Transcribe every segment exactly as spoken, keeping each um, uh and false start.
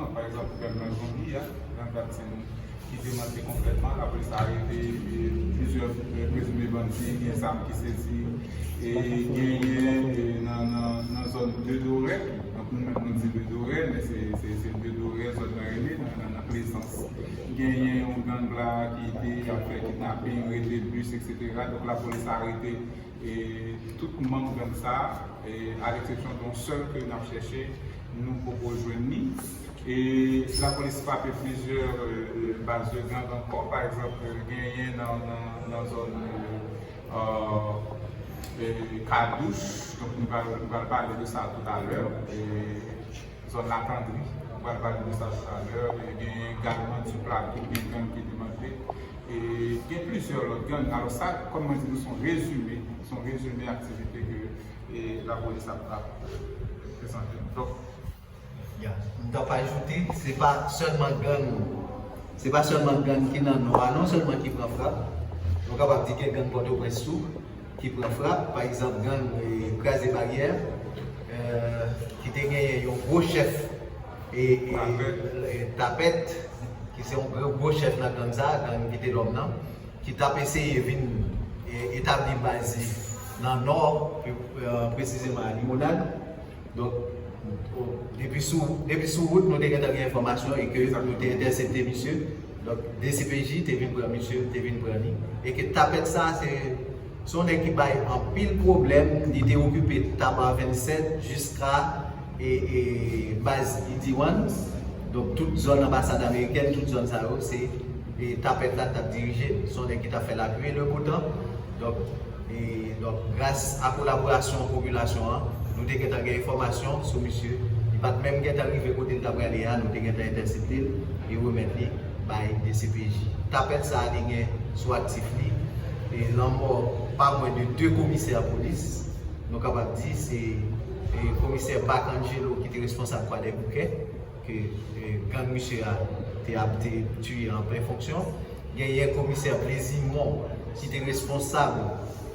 Pa egzanp, gang nan Zonbi a, gang Platine ki demantle konplètman, lapolis arete, e, plizyè, e, prezime bandi, gen zam ki sezi, e genyen, e, nan, nan, nan zòn de Dorè, donk nou menm nou di de Dorè, men se, se, se de Dorè, zòn nan rele, nan, nan, nan Plezans. Genyen yon gang la ki te ap fè kidnaping, rete bis, etsetera. Donk lapolis arete e tout manm gang sa a, e, à l'exception de yon sèl ke n ap chèche, nou poko jwenn li. E lapolis frape plizyè, e, baz de gang ankò. Pa egzanp, genyen nan, nan, nan zòn, e, e, Kadouch. Donk, nou pral, nou pral pale de sa toutalè. E, zòn Lakandri. Nou pral pale de sa toutalè. E genyen egalman Diplato, gen gang ki demantle. E gen plizyè lòt gang. Alò sa, kòm mwen di nou, se yon rezime, se yon rezime aktivite ke, e, lapolis ap, ap, e, prezante nou. Donk, Ya, m t ap ajoute, se pa sèlman gang, se pa sèlman gang ki nan Nò a non sèlman ki pran frap. Nou kapab di gen gang Pòtoprens tou ki pran frap. Pa egzanp, gang, e, Kraze Baryè, e, ki te genyen yon gwo chèf, e, e, Tapèt. E, Tapèt, ki se yon gwo, gwo chèf nan gang sa, gang Vitelòm nan, ki t ap eseye vin, e, etabli baz li nan Nò, e, e, presizeman a Limonad. Donk, o, depi sou, depi sou wout, nou te gentan gen enfòmasyon e ke nou te entèsepte misye. Donk, D C P J te vin pran misye, te vin pran li. E ke Tapèt sa, se, se yon nèg ki bay anpil pwoblèm, li te okipe Taba vennsèt jiska, e, e, baz Idiwan. Donk, tout zòn anbasad amerikèn, tout zòn sa yo, se, e, Tapèt la t ap dirije, se yon nèg ki t ap fè lapli e le bo tan. Donk, e, donk, gras a kolaborasyon popilasyon an, nou te gentan gen enfòmasyon sou misye. Li pa t menm gentan rive kote l t ap prale a, nou te gentan entèsepte l e remèt li bay D C P J. Tapèt sa a, li gen sou aktif li, e, lanmò pa mwen de de komisè polis. Nou kapab di se, e, komisè Bac Angelo ki te responsab Kwadèboukè, ke, e, gang misye a te ap te tiye an plen fonksyon. Genyen komisè Plezimon ki te responsab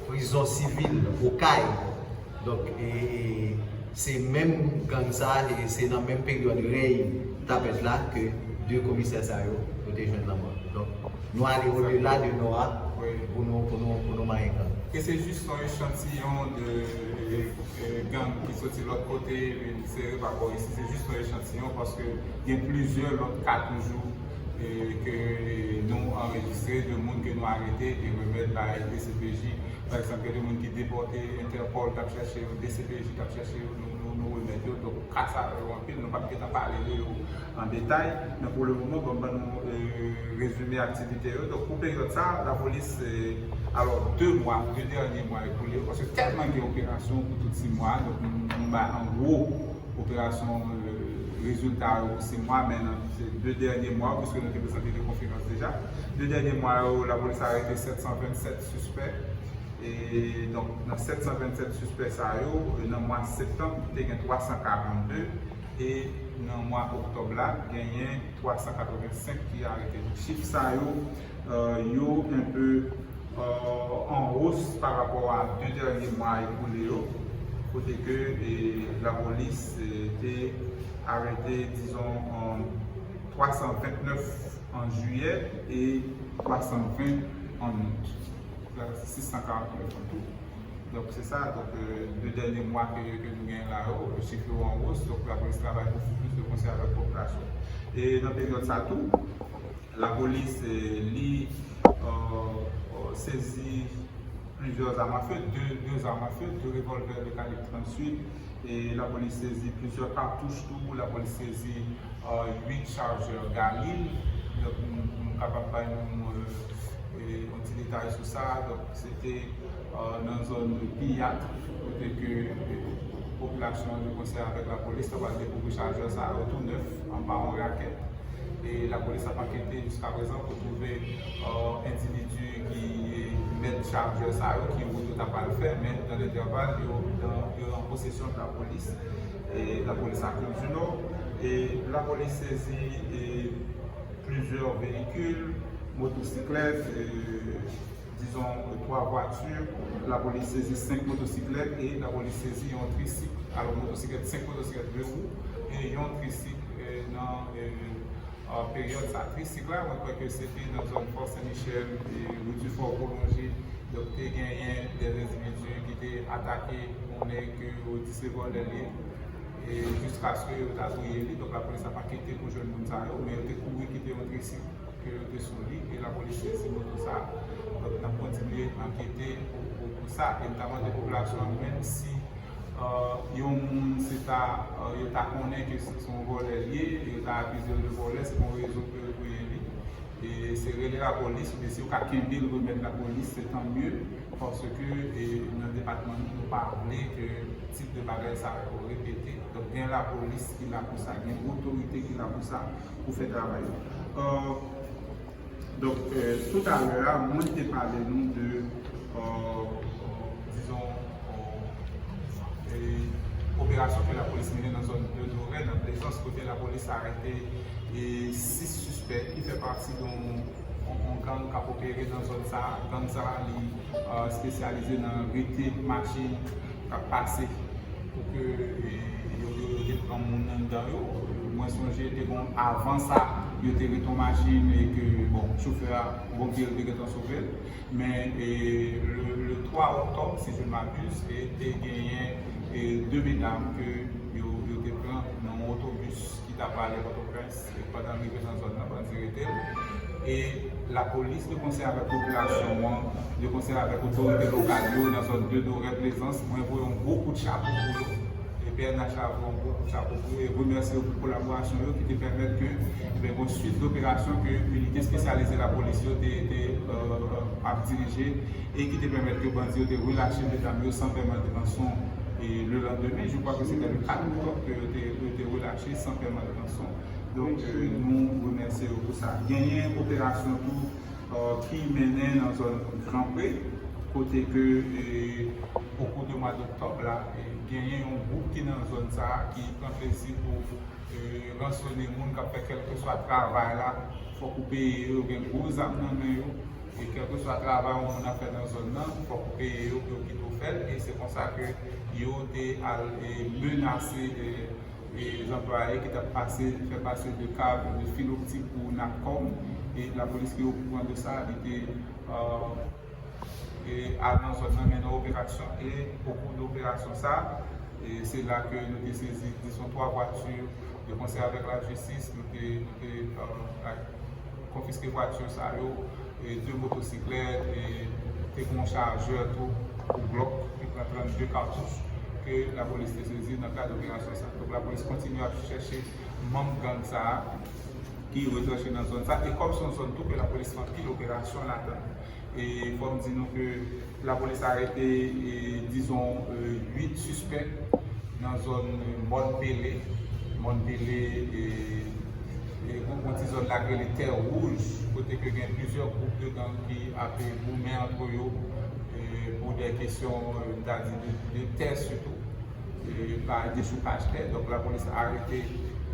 prizon sivil Okay. Donk, e, e, se menm gang sa, e se nan menm peryòd rèy Tapèt la ke de komisè sa yo, yo te jwenn lanmò. Donk, nou ale odela de Nò a pou nou, pou nou, pou nou mayen gang. E se jis yon echantiyon de, e, e, gang ki soti lòt kote, vin sere pa bò isi. Se jis yon echantiyon paske gen plizyè lòt ka toujou, e, ke nou anrejistre de moun ke nou arete e remèt bay D C P J. Pa egzanp, gen de moun ki depòte, Entèpòl t ap chèche yo, D C P J t ap chèche yo, nou, nou, nou remèt yo. Donk, ka sa yo anpil, nou p ap gentan pale de yo an detay. Men pou le moman, ban m ban nou, e, rezime aktivite yo. Donk, pou peryòd sa, lapolis, e, alò, de mwa, de dènye mwa ekoule yo, paske tèlman gen operasyon pou tout sis mwa, donk, nou, nou bay an gwo operasyon, e, rezilta yo pou sis mwa, men nan se de dènye mwa, piske nou te prezante de konferans deja. De dènye mwa yo, lapolis arete sèt san vennsèt sispè. E, donk, nan sèt san vennsèt sispè sa yo, e, nan mwa septanm, te gen twa san karannde, e nan mwa oktòb la, genyen twa san katrevensenk ki arete. Donk, chif sa yo, e, yo enpe, e, an wos pa rapò a de dènye mwa ekoule yo, kote ke, e, lapolis, e, te arete, dizon, e, twa san vennèf an jiyè e twa san ven an out. Sis san karannèf an tou. Donk, se sa, donk, e, de dènye mwa ke, ke nou genyen la yo, chif yo an wos, donk, lapolis travay pou fè plis de konsèy avèk popilasyon. E nan peryòd sa tou, lapolis, e, li, e, e, sezi plizyè zam a fe, de, de zam a fe, de revòlvè de kalib tranntuit, e lapolis sezi plizyè katouch tou, lapolis sezi, e, uit chajè Galil. Donk, m, m kapab bay nou, e, e, yon ti detay sou sa. Donk, se te, e, nan zòn Piyat, kote ke, e, popilasyon an de konsè avèk lapolis, ta pral dekouvri chajè sa yo tou nèf anba yon rakèt. E lapolis ap ankete jiska prezan pou twouve, e, endividi ki mèt chajè sa yo, ki wout yo ta pral fè, men nan lentèval, yo, yo an posesyon de lapolis, e lapolis Akil Junò. E lapolis sezi, e, plizyè veyikil, motosiklèt, e, dizon, twa vwati, lapolis sezi senk motosiklèt e lapolis sezi yon trisik. Alò, motosiklèt, senk motosiklèt de wou e yon trisik Nan peryòd sa tris la, mwen kwè ke se te nan zòn Fò Sen Michèl, e Rue du Fort Prolongé, donk te genyen de endividi ki te atake yon nèg ke yo di se vòlè li ye, e jiskaske yo ta touye li. Donk lapolis la pa kite pou jwenn moun sa yo, men yo te kouri kite yon trisikl ke yo te sou li, e lapolis sezi moto sa. Donk n ap kontinye ankete pou, pou, pou sa, e m ta mande popilasyon an, menm si yon moun se ta, yo ta konnen ke se yon vòlè li ye, yo ta akize l de vòlè, se pa yon rezon pou yo touye li. E se rele lapolis, oubyen si yo ka kenbe l, remèt lapolis, se tan mye, paske nan depatman nou, nou pa vle ke tip de bagay sa yo repete. Donk gen lapolis ki la pou sa, gen otorite ki la pou sa, pou fè travay yo. Donk, toutalè a, mwen te pale nou de, dizon, operasyon ke lapolis mennen nan zòn de Dorè, nan Plezans, kote lapolis arete sis sispèk ki fè pati de yon gang k ap opere nan zòn sa a. Gang sa a, li espesyalize nan rete machin k ap pase pou ke yo, yo, yo te pran moun anndan yo. Mwen sonje te gen, avan sa, yo te rete yon machin e ke, bon, chofè a, bon Dye, te gentan sove l. Men le, le twa oktòb, si je ne m'abuse, te genyen de medam ke yo, yo te pran nan yon otobis ki t ap prale Pòtoprens. Pandan m rive nan zòn nan, bandi rete l. E lapolis, de konsè avèk popilasyon an, de konsè avèk otorite lokal yo nan zòn de Dorè, Plezans, mwen voye yon gwo kout chapo pou yo. E P N H la voye yon gwo kout chapo pou yo e remèsye yo pou kolaborasyon yo ki te pèmèt ke, ebyen, gen yon swit doperasyon ke inite espesyalize lapolis yo te, te ap dirije e ki te pèmèt ke bandi yo te relache medam yo san pèman de ranson. E le landemen, je crois que c'était le quatre octobre que yo te, yo te relache san pèman de ranson. Donk, nou remèsye yo pou sa. Genyen operasyon tou ki mennen nan zòn Gran Pre, kote ke, okou de mwa doktòb la, genyen yon gwoup ki nan zòn sa a ki pran plezi pou ransonnen moun k ap fè kèlkeswa travay la. Fòk ou peye yo, gen gwo zam nan men yo. E kèlkeswa travay yon moun ap fè nan zòn nan, fòk ou peye yo pou yo kite w fè l. E se konsa ke yo te al menase zanplwaye ki t ap pase, fè pase de kab de fil optik pou Natcom. E lapolis ki okouran de sa, li te al nan zòn nan, mennen operasyon. E okou de operasyon sa, se la ke nou te sezi, dizon, twa vwati. De konsè avèk lajistis, nou te, nou te konfiske vwati sa yo, e de motosiklèt, e te gen yon chajè tou pou Glock ki pran trannde katouch ke lapolis te sezi nan kad operasyon sa. Donk, lapolis kontinye ap chèche manm gang sa a ki retranche nan zòn sa. E kòm se yon zòn tou ke lapolis fè anpil operasyon ladan, e fò m di nou ke lapolis arete, dizon, uit sispèk nan zòn Mòn Pele. Mòn Pele, e, e, yon, yon ti zòn la k rele Tè Wouj, kote ke gen plizyè gwoup de gang ki ap goumen antre yo, e, pou de kesyon, e, m ta di de, de tè sitou, e, pa dechoukaj tè. Donk, lapolis arete,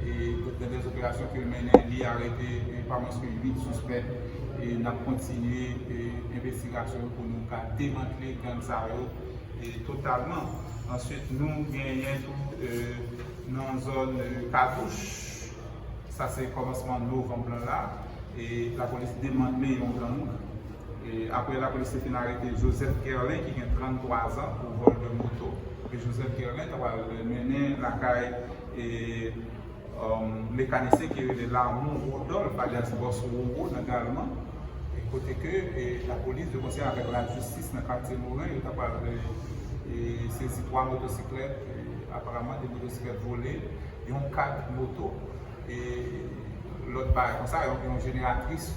e, nan de operasyon ke l mennen, li arete, e, pa mwens ke uit sispèk, e n ap kontinye, e, envestigasyon yo pou nou ka demantle gang sa yo, e, totalman. Answit, nou genyen tou, e, nan zòn, e, Katouch, sa se kòmansman novanm lan la, e lapolis demantle yon gang. E apre lapolis te fin arete Joseph Kerlin, ki gen tranntwa zan, pou vòl de moto. E Joseph Kerlin ta pral mennen lakay, e, mekanisyen ki rele Lamou Rodolphe, alyas Bòs Roro nan Galman, e kote ke, e, lapolis de konsè avèk lajistis nan katye Moren, yo ta pral, e, sezi twa motosiklèt, e, aparaman de motosiklèt vole, yon kat moto, e lòt bagay konsa, yon, yon jeneratris.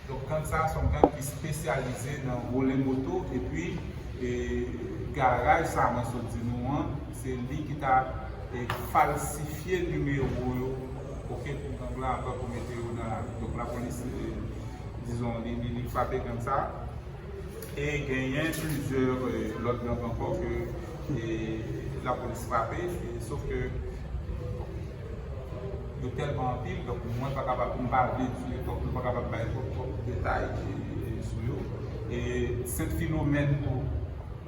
Donk, gang sa a se yon gang ki espesyalize nan vòlè moto, epi, e, garaj sa a mwen sot di nou an, se li ki ta, e, falsifye nimewo yo, oke, pou gang la, anvan pou mete yo nan lari. Donk, lapolis, e, dizon, li, li, li frape gang sa a. E genyen plizyè, e, lòt gang ankò ke, e, lapolis frape, e, sof ke yo tèlman anpil, donk mwen pa kapab, m pa vle di, donk nou pa kapab bay twòp, twòp detay, e, sou yo. E Sent Filomèn tou,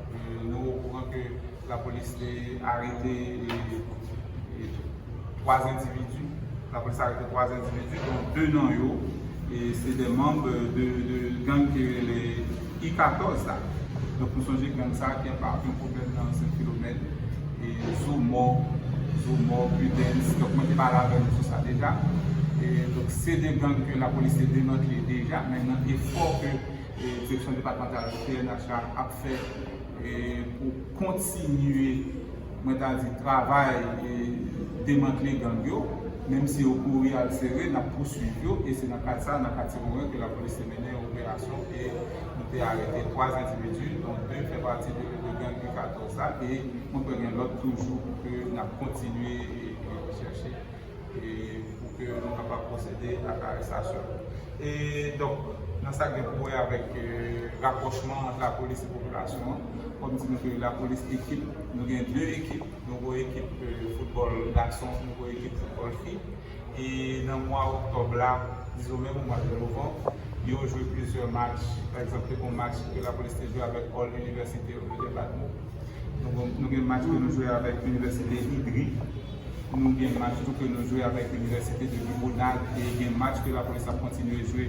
e, nou okouran ke lapolis te arete, e, e, twa endividi Lapolis arete twa endividi, dont de nan yo, e se de manm de, de gang ki rele I katòz la. Donk, nou sonje gang sa ki anba yon pwoblèm nan senk kilomèt, e Zomò, Zomò, Prudence. Donk, mwen te pale avè nou sou sa deja. E donk, se de gang ke lapolis te demantle deja, men nan efò ke, e, direksyon depatmantal P N H la ap fè, e, pou kontinye, mwen ta di, travay, e, demantle gang yo, menm si yo kouri al sere, n ap pouswiv yo, e se nan kad sa, nan katye Moren, ke lapolis te mennen yon operasyon, e nou te arete twa endividi, dont de fè pati de, de gang I katòz la, e mwen kwè gen lòt toujou pou ke n ap kontinye, e, e, chèche, e, pou ke nou kapab pwosede ak arestasyon. E donk, nan sa k gen pou wè avèk, e, rapwochman ant lapolis e popilasyon an, kòm di nou ke lapolis ekip, nou gen de ekip, nou gen ekip, e, foutbòl gason, nou gen ekip foutbòl fi. E nan mwa oktòb la, dizon menm mwa de novanm, yo jwe plizyè match. Pa egzanp, te gen yon match ke lapolis te jwe avèk All University of the Department. Nou, nou gen match ke nou jwe avèk Inivèsite Idri. Nou gen match tou ke nou jwe avèk Inivèsite de Limonad. E gen match ke lapolis ap kontinye jwe.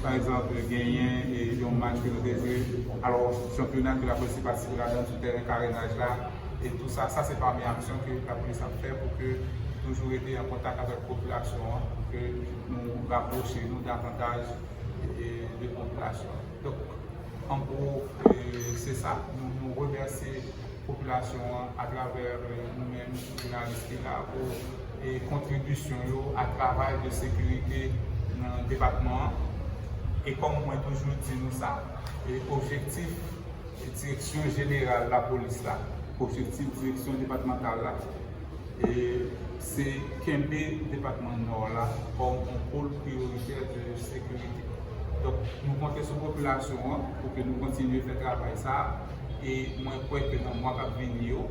Pa egzanp, genyen, e, yon match ke nou te jwe. Alò, chanpyona ke lapolis te patisipe ladan l sou tèren karenaj la. E tou sa, sa se pami aksyon ke lapolis ap fè pou ke toujou rete an kontak avèk popilasyon an, pou ke nou rapwoche nou davantaj, e, de popilasyon an. Donk, an gwo, e, se sa. Nou, nou remèsye popilasyon an atravè, e, nou menm jounalis ki la pou, e, kontribisyon yo a travay de sekirite nan depatman an. E kòm mwen toujou di nou sa, e, objektif direksyon jeneral lapolis la, objektif direksyon depatmantal la, e se kenbe depatman Nò la kòm yon pòl priyoritè de sekirite. Donk, nou konte sou popilasyon an pou ke nou kontinye fè travay sa a, e mwen kwè ke nan mwa k ap vini yo,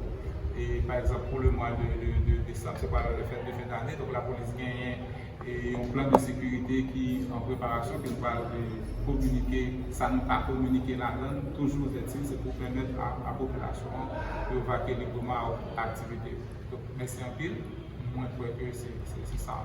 e pa egzanp, pou le mwa de, de, de desanm, se pral le fèt de fen dane, donk lapolis genyen e yon plan de sekirite ki an preparasyon, ke nou pral, e, kominike, sa nou ka kominike ladan l, toujou etil, se pou pèmèt a, a popilasyon an yo vake libreman a aktivite yo. Donk, mèsi anpil. Mwen kwè ke se, se, se sa.